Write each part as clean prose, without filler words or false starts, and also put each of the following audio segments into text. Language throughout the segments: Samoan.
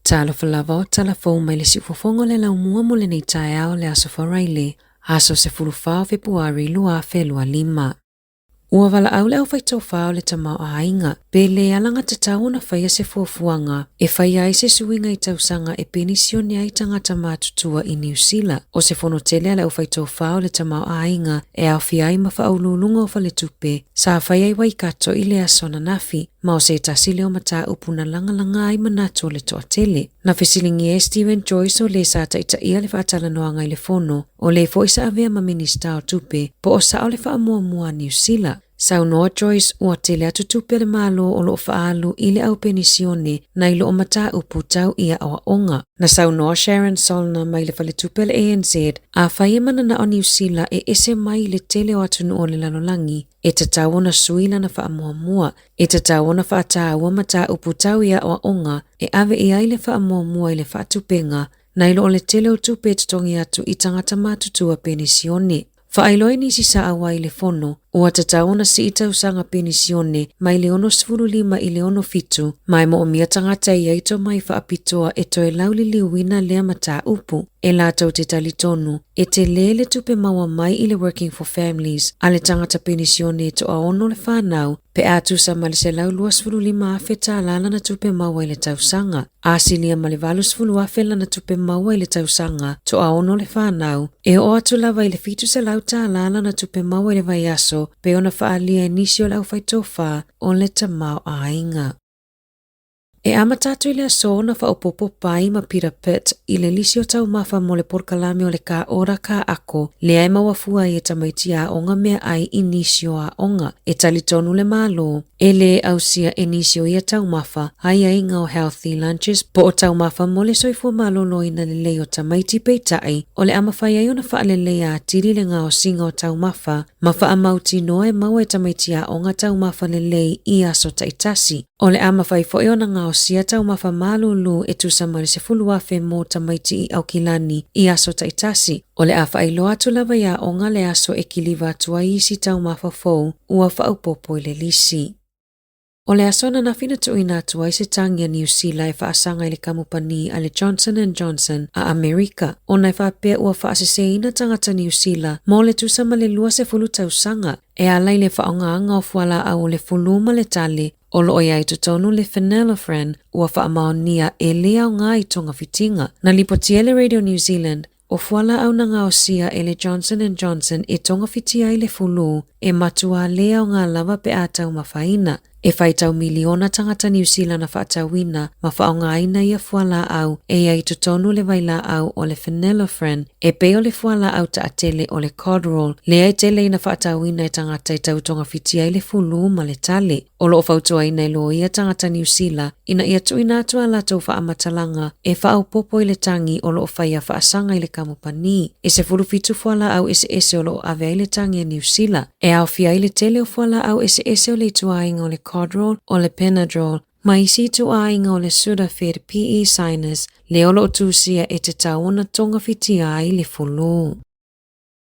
Talofa lava o tala fou mai le siufofoga o le laumua mo lenei taeao le aso Faraile, aso 14 o Fepuari 2025. Ua valaau le aufaitofa o le tamaoaiga pe le alagatatau ona faia se fuafuaga e faia ai se suiga i tausaga e penisione ai tagata matutua i Niu Sila. O se fono tele a le aufaitofa o le tamaoaiga e aofia ai ma faauluuluga o faletupe sa faia i Waikato i le aso ananafi, ma o se tasi lea o mataupu na lagalaga ai manatu o le toatele. Na fesiligia e Steven Joyce o le sa taitaia le faatalanoaga i le fono, o le foi sa avea ma Minista o Tupe, po o sao le faamuamua a Niu Sila. Saunoa Joyce ua tele atu tupe a le Malo o lo o faaalu i le au penisione nai lo o mataupu tau i aoaoga. Na saunoa Sharon Solna mai le faletupe a le ANZ, afai e mananao Niu Sila e ese mai i le tele o atunuu o le lalolagi, e tatau ona sui lana faamuamua, e tatau ona faataua mataupu tau i aoaoga e ave i ai le faamuamua i le faatupega, nai lo o le tele o tupe e totogi atu i tagata matutua penisione. Faailoa i nisi sa auai i le fono, ua tatau ona sii tausaga penisione mai le 65 i le 67, ma e moomia tagata e i ai tomai faapitoa e toe lauliliuina lea mataupu. E latou te talitonu, e tele le tupe maua mai i le Working for Families a le tagata penisione e toaono le whanau pe a tusa ma le $125,000 lana tupe maua i le tausaga. A silia ma le $80,000 lana tupe maua i le tausaga, toaono le whanau, e oo atu lava i le $700 lana tupe maua i le vaiaso pe ona faaalia e nisi o le aufaitofa o le tamaoaiga. E amata atu i le aso ona faaopoopo pai ma Peter Pitt i le lisi o taumafa mo le polokalame o le Ka Ora Ka Ako, lea e maua fua ai e tamaiti aoga meaai i nisi o aoga. E talitonu le Malo, e lē ausia e nisi o ia taumafa aiaiga o Healthy Lunches po o taumafa mo le soifua maloloina lelei o tamaiti peitai, o le a mafai ai ona faaleleia atili le gaosiga o taumafa ma faamautinoa e maua e tamaiti aoga taumafa lelei i aso taitasi. O le a mafai foi ona gaosia taumafa malūlū e tusa ma le 10,000 mo tamaiti i Aukilani i aso taitasi. O le a faailoa atu lava i aoga le aso e kiliva atu ai isi taumafa fou ua faaopoopo i le lisi. O le aso ananafi na tuuina atu ai se tagi a Niu Sila e faasaga i le kamupani a le Johnson and Johnson a Amerika, ona e faapea ua faaseseina tagata Niu Sila mo le tusa ma le 20 tausaga e ala i le faaaogaina o fualaau o le fulu ma le tale o lo o i ai totonu le phenylephrine ua faamaonia e lē aoga i togafitiga. Na lipotia e le Radio New Zealand, o fualaau na gaosia e le Johnson and Johnson e togafitia ai le fulu e matua lē aoga lava pe a taumafaina. E faitau miliona tagata Niu Sila na faatauina ma faaaogaina ia fualaau e i ai totonu le vailaau o le phenylephrine e pei o le fualaau taatele o le Codral lea e tele ina faatauina e tagata e tau togafitia ai le fulu ma le tale. O lo o fautuaina e loia tagata Niu Sila ina ia tuuina atu a latou faamatalaga e faaopoopo i le tagi o lo o faia faasaga i le kamupani. E 17 fualaau eseese o lo o ave ai le tagi a Niu Sila, e aofia ai le tele o fualaau eseese o le ituaiga o le Codral, o le Benadryl, ma isi ituaiga o le Sudafed PE Sinus, lea o lo o tusia e tatau ona togafitia ai le fulu.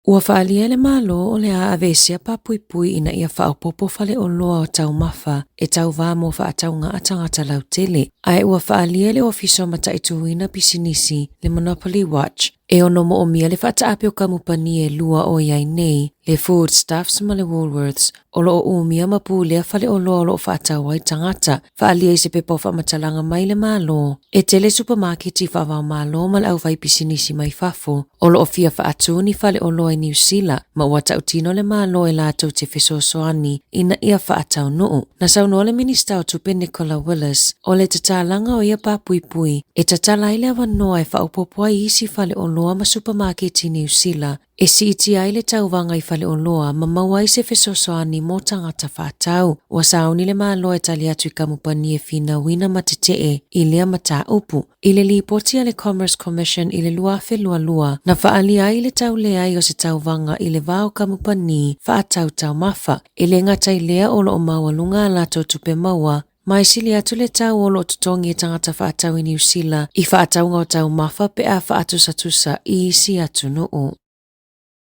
Ua faaalia e le Malo o le a aveesea papuipui ina ia faaopoopo faleoloa o taumafa e tauvā mo faatauga a tagata lautele, ae ua faaalia e le Ofisa o Mataituina Pisinisi le Monopoly Watch e ono moomia le faataape o kamupani e lua o i ai nei, le Foodstuffs ma le Woolworths, o lo o umia ma pulea faleoloa o lo o faatau ai tagata. Faaalia i se pepa o faamatalaga mai le Malo, e tele supamaketi faava-o-Malo ma le aufaipisinisi mai fafo o lo o fia faatū ni faleoloa i Niu Sila, ma ua tautino le Malo e latou te fesoasoani ina ia faataunuu. Na saunoa le Minista o Tupe Nicola Willis, o le tatalaga o ia papuipui e tatala ai le avanoa e faaopoopo ai isi faleoloa ma supamaketi i Niu Sila e siitia ai le tauvaga i faleoloa ma maua ai se fesoasoani mo tagata faatau. Ua sauni le Malo e tali atu i kamupani e finauina ma tetee i lea mataupu. I le lipoti a le Commerce Commission i le 2022, na faaalia ai le tauleai o se tauvaga i le va o kamupani faatau taumafa, e lē gata i lea o lo o maualuga a latou tupe maua, ma e sili atu le tau o lo o totogi e tagata faatau i Niu Sila i faatauga o taumafa pe a faatusatusa i isi atunuu.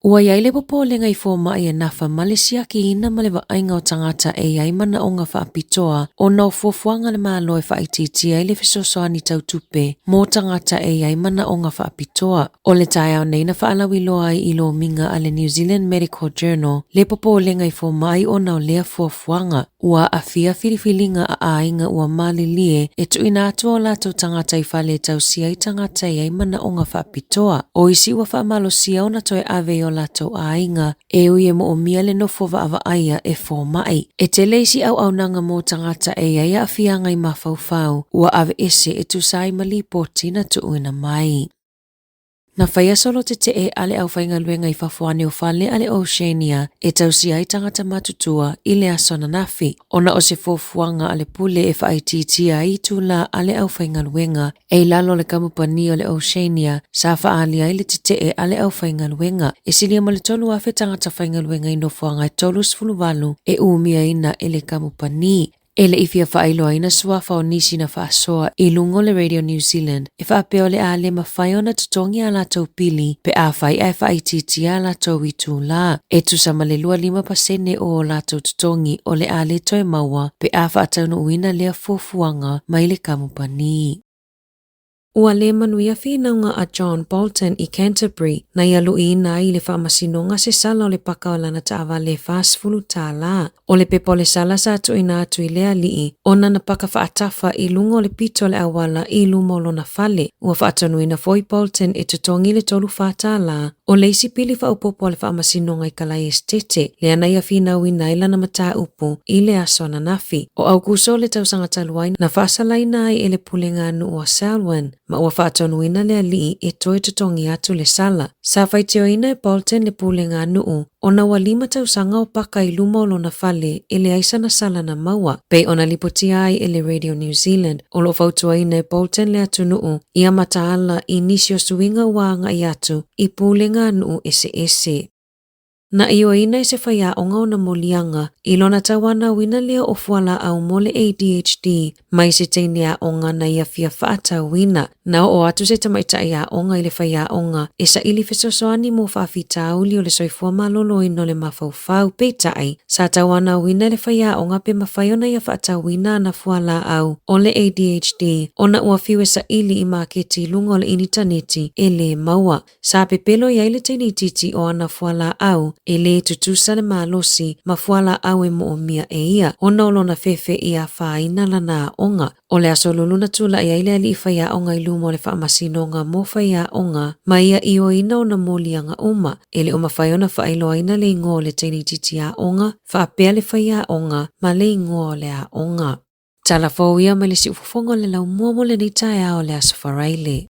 Ua i ai le popolega i fomai e nafa ma le siakiina ma le vaaiga o tagata e i ai manaoga faapitoa ona o fuafuaga a le Malo e faaitiitia ai le fesoasoani tau tupe mo tagata e i ai manaoga faapitoa. O le taeao nei na faalauiloa ai i lomiga a le New Zealand Medical Journal le popolega i fomai ona o lea fuafuaga. Ua aafia filifiliga a aiga ua malilie e tuuina atu o latou tagata i fale e tausia ai tagata e i ai manaoga faapitoa. O isi ua faamalosia ona toe ave i o latou aiga e ui e moomia le nofo vaavaaia e fomai. E tele isi auaunaga mo tagata e i ai aafiaga i mafaufau ua aveese e tusa ai ma lipoti na tuuina mai. Na faia solo tetee a le aufaigaluega i fafo ane o fale a le Oceania e tausia ai tagata matutua i le aso ananafi, ona o se fuafuaga a le pule e faaitiitia ai itulā a le aufaigaluega e i lalo o le kamupani o le Oceania sa faaalia ai le tetee a le aufaigaluega. E silia ma le 3,000 tagata faigaluega i nofoaga e 38 e umiaina e le kamupani. E le i fia faailoaina suafa o nisi na faasoa i luga o le Radio New Zealand e faapea o le a le mafai ona totogi a latou pili pe afai ae faaitiitia a latou itulā e tusa ma le 25% o o latou totogi o le a le toe maua pe a faataunuuina lea fuafuaga mai le kamupani. Ua le manuia finauga a John Bolton i Canterbury na ia luiina ai i le faamasinoga se sala o le paka o lana taavale e $40. O le pepa o le sala sa tuuina atu i le alii ona na paka faatafa i luga o le pito o le auala i luma o lona fale. Ua faatonuina foi Bolton e totogi le $34 o le isi pili faaopoopo a le faamasinoga i Kalai Esetete, lea na ia finauina ai lana mataupu i le aso ananafi. O Aukuso le tausaga talu ai na faasalaina ai e le pulega a nuu o Selwyn, ma ua faatonuina le alii e toe totogi atu le sala. Sa faitioina e Bolton le pulega a nuu ona ua 5 tausaga o paka i luma o lona fale e leai sana sala na maua, pei ona lipotia ai e le Radio New Zealand. O lo o fautuaina e Bolton le atunuu ia mataala i nisi o suiga ua agai atu i pulega a nuu eseese. Na ioeina e se faiaoga ona moliaga i lona tauanauina lea o fualaau mo le ADHD mai se teine aoga na ia fia faatauina. Na oo atu se tamaitai aoga i le faiaoga e saili fesoasoani mo faafitauli o le soifua maloloina o le mafaufau, peitai sa tauanauina e le faiaoga pe mafai ona ia faatauina ana fualaau o le ADHD ona ua fiu e saili i maketi i luga o le initaneti e le maua. Sa pepelo i ai le teine itiiti o ana fualaau e le tutusa le malosi ma fualaau e moomia e ia ona o lona fefe i afaina lana aoga. O le aso Lulu na tulai ai le alii faiaoga i luma o le faamasinoga mo faiaoga ma ia ioeina ona moliaga uma. E le o mafai ona faailoaina le igoa o le teine itiiti aoga, faapea le faiaoga ma le igoa o le aoga. Tala fou ia mai le siufofoga o le laumua mo lenei taeao o le Aso Faraile.